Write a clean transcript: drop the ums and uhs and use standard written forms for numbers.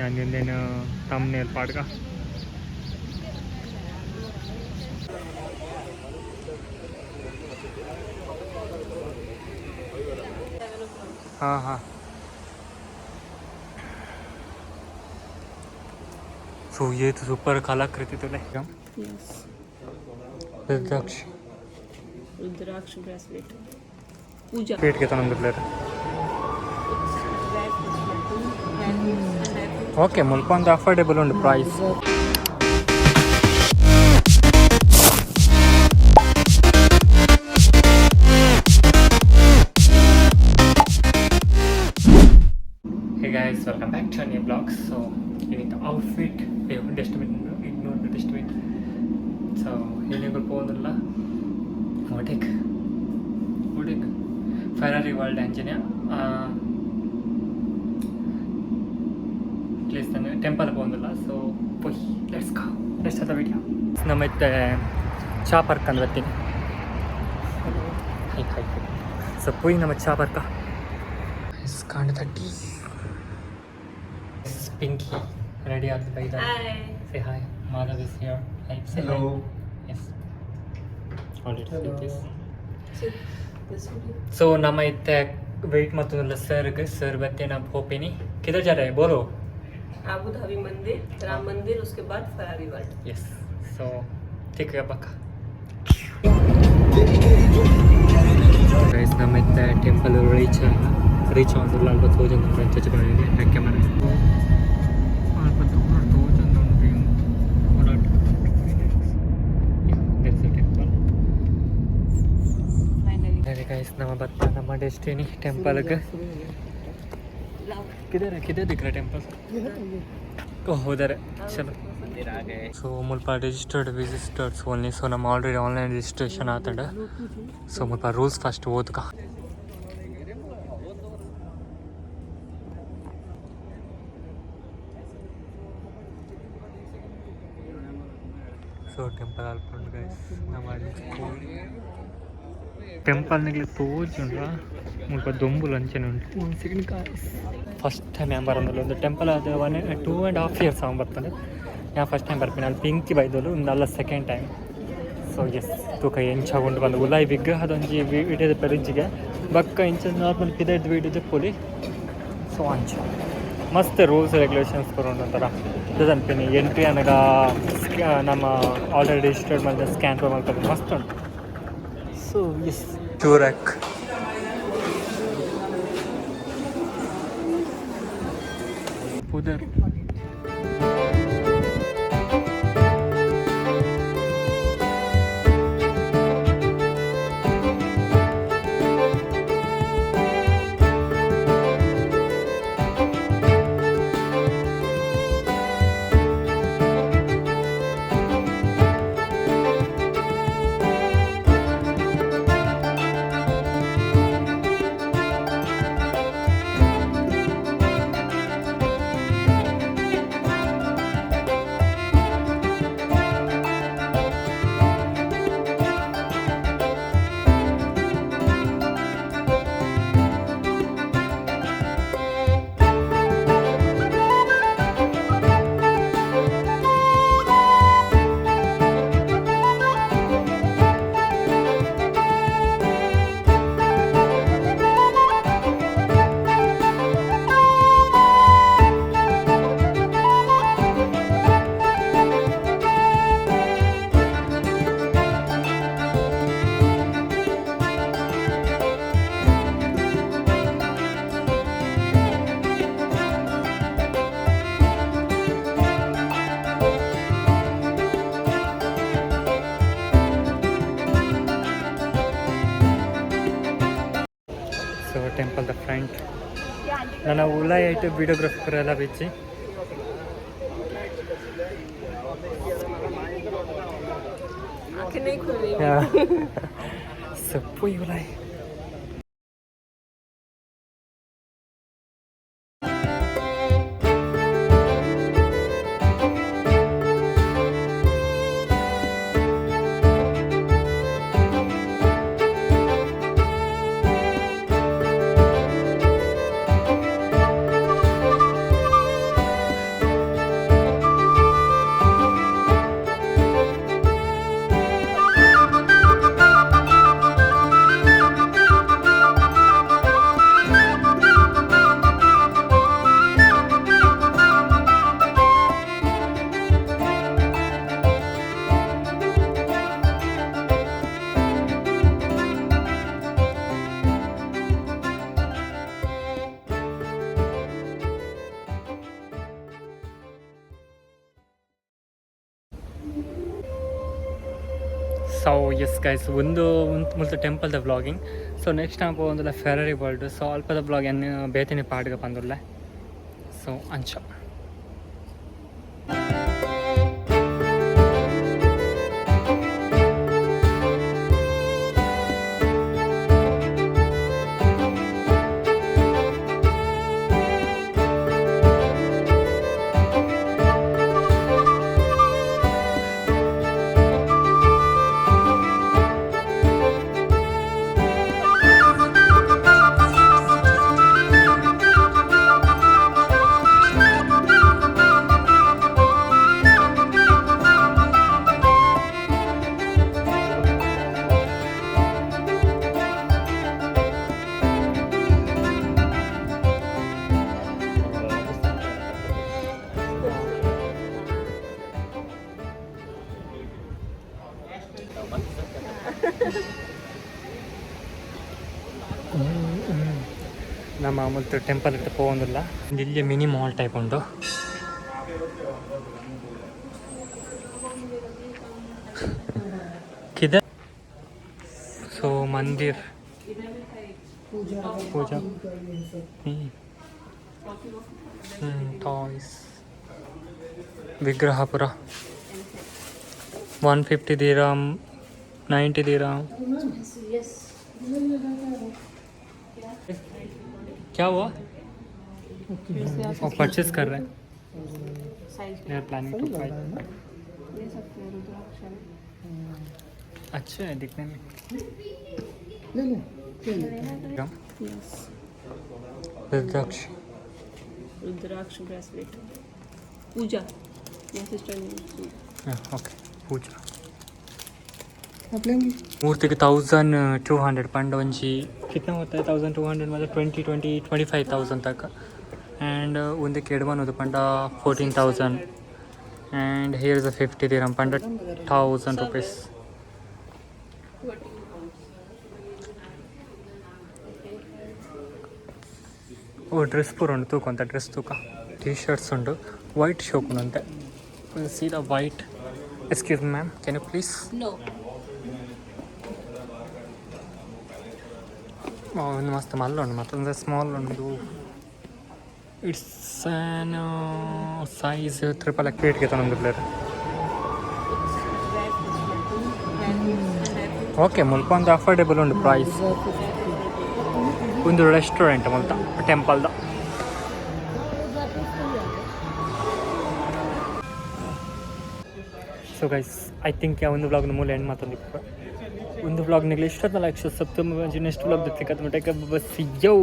ಯಾನ್ ಥಂಬ್ನೇಲ್ ಪಾಡ್ಗ. ಹಾಂ ಹಾಂ ಸೊ ये तो सुपर कलाकृति तुले. Yes. Rudraksh. Rudraksh bracelet. Puja. ಪೇಟ್ಗೆ ತಗೊಂಡಿರ್ಲಾರ. Dry fruits laddu, dry fruits and dry fruits. Okay, ಮುಲ್ಪ ಒಂದು ಅಫೋರ್ಡೆಬಲ್ ಉಂಟು price. Hey guys, welcome back to a new vlog. So, you need the outfit, dustbin, ignore the dustbin. So, ಇಲ್ಲಿ ಪೋಂದಿಲ್ಲ ಒಡೆಗ್ ಒಡೆಗ್ Ferrari world engineer place temple ಪೋಂದಿಲ್ಲ. So ಪೊಯ್, let's go, let's the video. ನಮ್ಮ ಇತ್ತೆ ಚಾ ಪಾರ್ಕ್ ಅಂದ್ ಬರ್ತೀನಿ. High high. ಸೊ ಪೊಯ್ ನಮ್ಮ ಚಾ ಪಾರ್ಕ ಕಾಂಡ 30. Pinky ready ಆದ ಬೈದ. Hi. Say hi. Madhav is here. Hi. Say Hello. Hi. Yes. Already see this. Sit. This video. So ನಮ್ಮ ಇತ್ತೆ ವೆಯ್ಟ್ ಮತ್ತೊಂದಲ್ಲ ಸರ್ಗೆ. ಸರ್ ಬತ್ತೆ ನಾ ಹೋಪಿನಿ. किधर जा रहे हैं बोलो? आबू धाबी मंदिर, राम मंदिर, उसके बाद फरारी वर्ल्ड. यस. सो ठीक है, ಪಕ್ಕ ಗೈಸ್. ನಮ್ಮ ಇತ್ತೆ ಟೆಂಪಲ್ ರೀಚ್ ರೀಚ್ ಆಗೋದಿಲ್ಲ. ಅಲ್ಪ ತೋಜೊಂದು ಚರ್ಚ್ ಬಂದಿದೆ ಕ್ಯಾಮರಾ ಅಲ್ಪ ದೂರ ತೋಜೊಂದು ಉಂಟು. ಟೆಂಪಲ್. Finally. ಸರಿ ಗೈಸ್, ನಮ್ಮ ಬತ್ತ ನಮ್ಮ ಡೆಸ್ಟಿನಿ ಟೆಂಪಲ್ಗೆ. किधर है? किधर दिख रहा है टेम्पल? ओह, उधर है. चलो. ಸೊ ಮುಲ್ಪ ರಿಜಿಸ್ಟರ್ಡ್ ವಿಸಿಟರ್ಸ್ ಓನ್ಲಿ. ಸೊ ನಮ್ಮ ಆಲ್ರೆಡಿ ಆನ್ಲೈನ್ ರಿಜಿಸ್ಟ್ರೇಷನ್ ಆತಂಡ. ಸೊ ಮುಲ್ಪ ರೂಲ್ಸ್ ಫಸ್ಟ್ ಓದ್ಕ. ಸೊ ಟೆಂಪಲ್ ಅಲ್ಪ ಗೈಸ್. ನಮ್ಮ ಟೆಂಪಲ್ ನಿಗ್ಲಿ ತೋಜುಂಡ. ಮುಲ್ಪ ದೊಂಬುಲು ಅಂಚನೆ ಉಂಟು. ಒಂದು ಸೆಕೆಂಡ್ ಗಾಯ್ಸ್. ಫಸ್ಟ್ ಟೈಮ್ ಯಾನ್ ಬರೋದಿಲ್ಲ ಒಂದು ಟೆಂಪಲ್. ಅದು 1, 2.5 ಇಯರ್ಸ್ ಅವ ಬರ್ತದೆ. ಯಾ ಫಸ್ಟ್ ಟೈಮ್ ಬರ್ತೀನಿ. ಅಲ್ಲಿ ಪಿಂಕಿ ಬೈದೋಲು ಉಂದಲ್ಲ ಸೆಕೆಂಡ್ ಟೈಮ್. ಸೊ ಎಸ್, ತೂಕ ಎಂಚ ಉಂಡು ಬಂದು. ಉಲಾಯಿ ವಿಗ್ರಹದೊಂಜಿ ವಿಡಿಯೋದ ಪೆರಿಂಜಿಗೆ ಬಕ್ಕ ಇಂಚ ನಾರ್ಮಲ್ ಪಿದೈದು ವಿಡಿಯೋದ ಪೊಲಿ. ಸೊ ಅಂಚ ಮಸ್ತ್ ರೂಲ್ಸ್ ರೆಗ್ಯುಲೇಷನ್ಸ್ ಪೂರ ಉಂಡು ಒಂಥರ. ಅನ್ಪಿನಿ ಎಂಟ್ರಿ ಅನಗ ನಮ್ಮ ಆಲ್ರೆಡಿ ರಿಜಿಸ್ಟರ್ಡ್ ಮಲ್ತ ಸ್ಕ್ಯಾನ್ ಮಲ್ಪರೆ ಮಸ್ತ್ ಉಂಟು. ಸೊ ಎಸ್, ಟೂರಕ್ ಪುದರ್. ಸೊ ಟೆಂಪಲ್ the front ನನ್ನ ಉಲಾಯಿ ಐಟು ವಿಡಿಯೋಗ್ರಾಫರ್ ಎಲ್ಲ ಬಿಚ್ಚಿ. आंखें नहीं खुल रही. ಸೊ ಪುಯ್ ಉಲಾಯಿ. ಸೊ ಎಸ್ ಗೈಸ್, ಒಂದು ಮುಲ್ತ ಟೆಂಪಲ್ದ ವ್ಲಾಗಿಂಗ್. ಸೊ ನೆಕ್ಸ್ಟ್ ನಾವು ಪೋವೊಂದುಲ್ಲ ಫೆರರಿ ವರ್ಲ್ಡ್. ಸೊ ಅಲ್ಪದ ವ್ಲಾಗ್ ಎನ್ ಬೇತನೆ ಪಾಡ್ಗ ಪಂದುಲ್ಲೆ. ಸೊ ಅಂಚ. ನಮ್ಮ ಮುಲ್ತ ಟೆಂಪಲ್ ಇಟ್ಟು ಪೋವೊಂದುಲ್ಲ. ಇಲ್ಲಿ ಮಿನಿ ಮಾಲ್ ಟೈಪ್ ಉಂಟು. ಕಿದೆ ಸೊ ಮಂದಿರ್ ಪೂಜಾ ಟಾಯ್ಸ್ ವಿಗ್ರಹಪುರ. 150 ದಿರಾಮ್, 90 ದಿರಾಮ್. क्या हुआ? वो परचेज कर रहे हैं। Size. They are planning to buy. ले सकते हैं, रुद्राक्ष है। अच्छा है दिखने में। ले ले ले। Yes. Rudraksha. Rudraksha bracelet, Pooja, my sister. Okay, Pooja. आप लेंगी? मूर्ति के 1200 पंड ಒಂಜಿ कितना होता है? 1200 मतलब 20 20 25,000 तक. ಆ್ಯಂಡ್ ಒಂದಕ್ಕೆ ಎಡ್ವನ್ ಪಂಡ 14,000, and here is a 50 dirham ಪಂಡ ₹1000. ಓ, ಡ್ರೆಸ್ ಪೂರ ಉಂಡು. ತೂಕ ಅಂತ ಡ್ರೆಸ್ ತೂಕ. ಟೀ ಶರ್ಟ್ಸ್ ಉಂಡು. ವೈಟ್ ಶೋಕ್ ಉಂಡು. See the white. Excuse, ma'am, can you please? No. ಒಂದು ಮಸ್ತ್ ಮಲ್ಲ ಉಂಡು, ಮತ್ತೊಂದು ಸ್ಮಾಲ್ ಉಂಡು. It's an size triple X ತಗೊಂಡು ಪ್ಲೇಯರ್. ಓಕೆ, ಮುಲ್ಪ ಒಂದು ಅಫೋರ್ಡೆಬಲ್ ಉಂಡು ಪ್ರೈಸ್. ಒಂದು ರೆಸ್ಟೋರೆಂಟ್ ಮುಲ್ತ ಟೆಂಪಲ್ದ. ಸೊ ಗೈಸ್, I think ಒಂದು ವ್ಲಾಗ್ನ ಮೂಲ ಎಂಡ್ ಮಾತೊಂದು. ಒಂದು ವ್ಲಾಗ್ ನಿಗ್ಲಿ ಇಷ್ಟ ಲೈಕ್ ಸಬ್. ನೆಕ್ಸ್ಟ್ ವ್ಲಾಗ್ ಜೊತೆ ಬಸ್ ಯೋ.